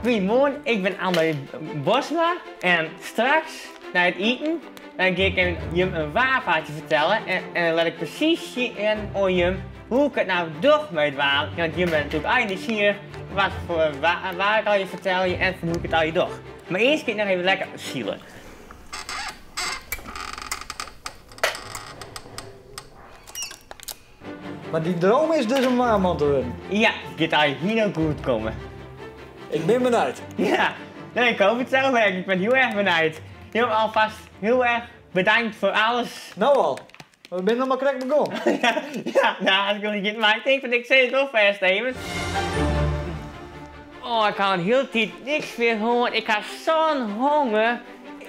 Goeiemoarn, ik bin André Bosma en straks nei it iten dan gean ik even jim in waarpraatsje fertellen en dan lit ik presys sjen oan jim hoe ik it no doch mei it waar. Want jim binne natuerlik allegear nijsgjirrich wat foar waar ik allegear fertelje en fan hoe ik it allegear doch. Mar earst gean ik noch even lekker sile. Mar dyn droom is dus om waarman te wurden? Ja, it giet allegear hiel goed kommen. Ik bin benijd. Ja, nee, ik hoop it sels ek. Ik bin hiel erch benijd. Jo alfêst hiel erch bedankt foar alles. No al? We binne noch mar krekt begûn. Ja, no, as ik mar ik tink dat ik sis it wol fêst even. Oh, ik ha al in hiele tiid niks mear hân. Ik ha sa'n honger.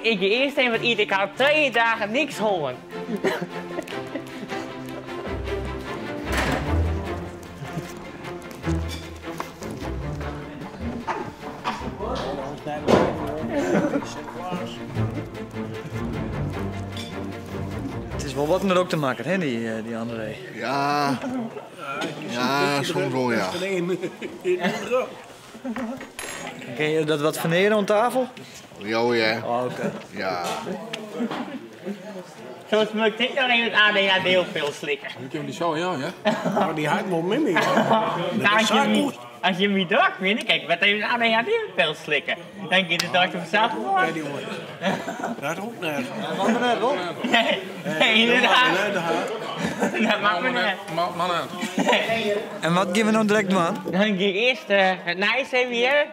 Ik gean earst even wat ite. Ik ha al trije dagen niks hân. It is wol wat in drokte makker, hè, dy André? Ja, ja, soms wol, ja. Kinne je dat wat ferneare oan tafel? Jo, ja. Oh, oké. Ja. Soms moat ik noch even it ADHD-pil slikke. Ik kin dy sa, ja, ja. Maar dy hat wol minder. As je my drok binne, kin ik wat even in ADHD-pil slikke. Dan giet de dokter fansels foar. Dat hoecht net. Dat moat net, wol? Nee, nee, ynderdaad. Dat moat mar net. Moat mar net. En wat gean we no direkt dwaan? Dan gean ik earst it nijs even hearre.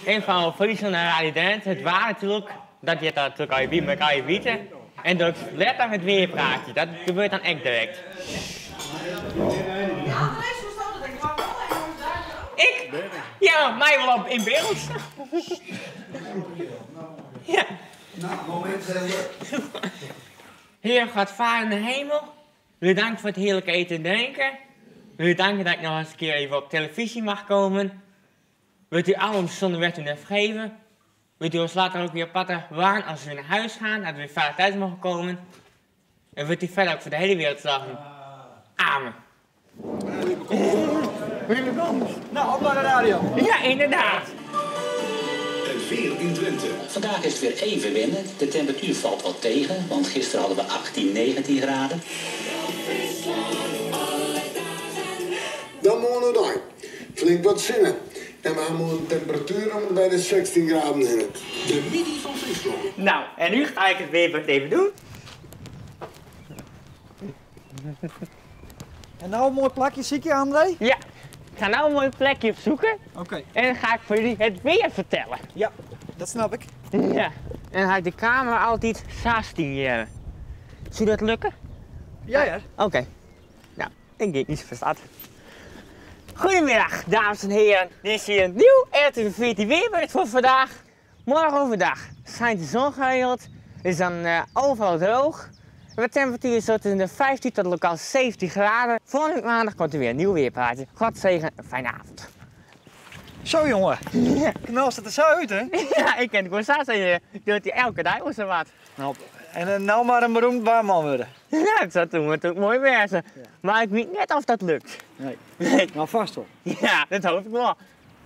En fan Fryslân en Radio Drenthe. It waar natuerlik. Dat heart der natuerlik allegear by, moat ik allegear witte. En dan letter it weerpraatsje. Dat gebeurt dan ek direkt. Ik? Ja, my wol op yn byld. Ja. Heer God Vader in de hemel, bedankt voor het heerlijke eten en drinken. Wil u danken dat ik nog eens een keer even op televisie mag komen. Wilt u al onze zonden weg doen en vergeven? Wilt u ons later ook weer aparte waan als we naar huis gaan, dat we weer veilig thuis mogen komen? En wilt u verder ook voor de hele wereld zorgen? Amen. Goeie bekomst. Nou, op naar de radio. Ja, inderdaad. Het weer in Drenthe. Vandaag is het weer even wennen. De temperatuur valt wat tegen, want gisteren hadden we 18, 19 graden. Dan moarn oerdei. Flink wat sinne en we ha moarn in temperatuer om en by de 16 graden hinne. De middei fan Fryslân. Nou, en nu ga ik het weerbericht even doen. En nou in moai plakje sykje, André? Ja, ik ga nou in moai plakje opzoeken. Oké. En dan ga ik foar jullie it weer fertelle. Ja, dat snap ik. Ja, en dan ha ik de kamera altyd sa stean. Soe dat lukke? Ja, ja. Oké. Nou, dan gean ik niet fan start. Goedemiddag, dames en heren. Dit is hier een nieuw RTV 14 weerbericht voor vandaag. Morgen overdag schijnt de zon geregeld. Is dan overal droog. De temperatuur is zo tussen de 15 tot lokaal 17 graden. Volgende week maandag komt er weer een nieuw weerpraatje. God zegen, een fijne avond. Zo jongen, knal zit er zo uit hè? Ja, ik ken het gewoon zo zeggen. Doet hij elke dag of zo wat. Nou, en nou maar een beroemd waarman worden. Ja, dat zou toen natuurlijk mooi wezen. Maar ik weet net of dat lukt. Nee. Nee. Nou, vast wel. Ja, dat hoop ik wel.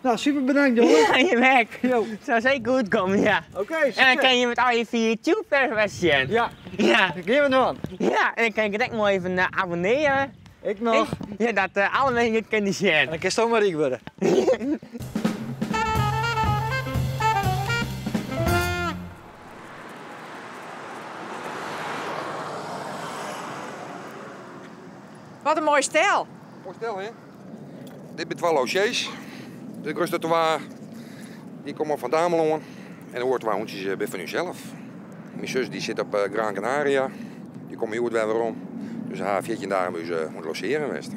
Nou, super bedankt jongen. Ja, je werk. Jo. Het zou zeker goed komen, ja. Oké, En dan succes. kan je met al je via YouTube zien. Ja. Ja. Dan gaan we doen. Ja, en dan kan ik het ook mooi even abonneren. Ik nog. Ja, dat alle mensen het kunnen zien. En dan kun je zomaar rijk worden. Wat in moai stel. Moai stel, hè? Dit binne twa logiers. De grutste twa dy komme fan 't Amelân. En de oare twa hûntsjes binne fan ússels. Myn sus dy sit op Gran Canaria. Dy komme hjoed wer werom. Dus se ha 14 dagen by ús oan it logearjen west.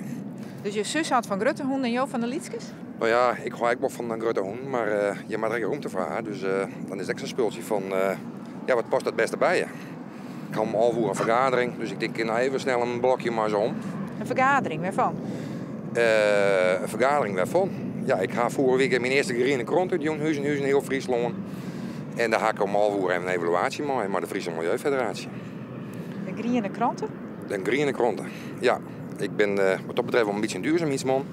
Dus jo sus hâldt fan grutte hûnen en jo fan de lytskes? No ja, ik hâld ek wol fan grutte hûnen, mar je moatte der ek rûmte foar ha. Dus dan is it ek sa'n spultsje fan, ja, wat past it bêste by je? Ik ha om alve oere in fergadering, dus ik tink, ik no even snel in blokje mei se om. In fergadering, wêrfan? In fergadering wêrfan? Ja, ik ha foarige wike myn earste Griene Krante útjûn, hús oan hús yn hiel Fryslân. En dêr ha ik om alve oere even in evaluaasje mei, mei de Friese Milieufederatie. De Griene Krante? De Griene Krante, ja. Ik bin wat dat betreft wol in bytsje in duurzaamheidsman.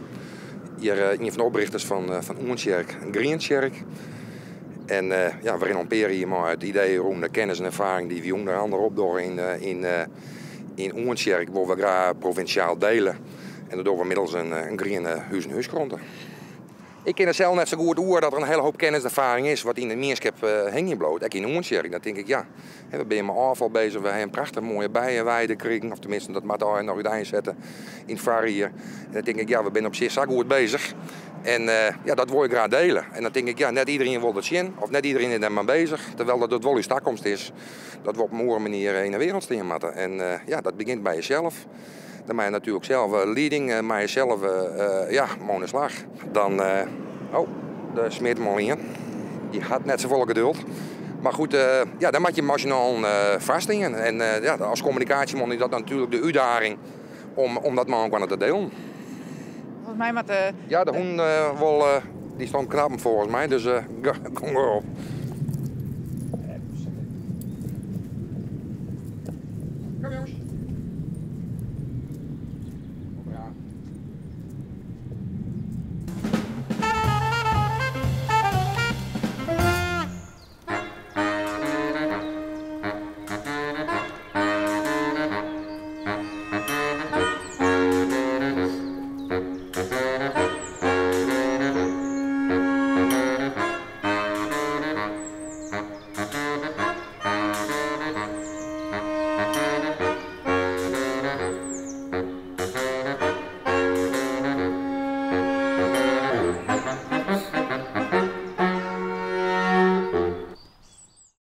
Hjir ien fan de oprichters fan Oentsjerk, Grientsjerk. En ja, we rinne al in pear jier mei it idee rûn de kennis en erfaring dy't wy ûnder andere opdogge yn yn Oentsjerk wolle we graach provinsjaal dele. En dat dogge we middels in griene hús-oan-húskrante. Ik kin der sels net sa goed oer dat der in hiele hoop kennis en erfaring is wat yn de mienskip hingjen bliuwt, ek yn Oentsjerk. Dan tink ik, ja, we binne mei ôffal bezich, we ha in prachtich moaie bijeweide krigen, of teminsten dat moat ein noch úteinsette yn it foarjier. En dan tink ik, ja, we binne op sich sa goed bezich en ja, dat wol ik graach dele. En dan tink ik, ja, net iederien wol dat sjen of net iederien is dêr mei bezich, terwyl dat it wol ús takomst is, dat we op in oare manier yn de wereld stean moatte. En ja, dat begjint by jesels. Dan moatte je natuerlik sels lieding, mei jesels, ja, mei oan de slach. Dan, oh, dêr smeart him al ien. Dy hat net safolle geduld. Mar goed, ja, dan moat je masinaal foarstean. En ja, as kommunikaasjeman is dat natuerlik de útdaging om dat mei elkoar te delen. Volgens mij moat de... Ja, de hûn wol, dy stond knappen volgens mij, dus gong erop.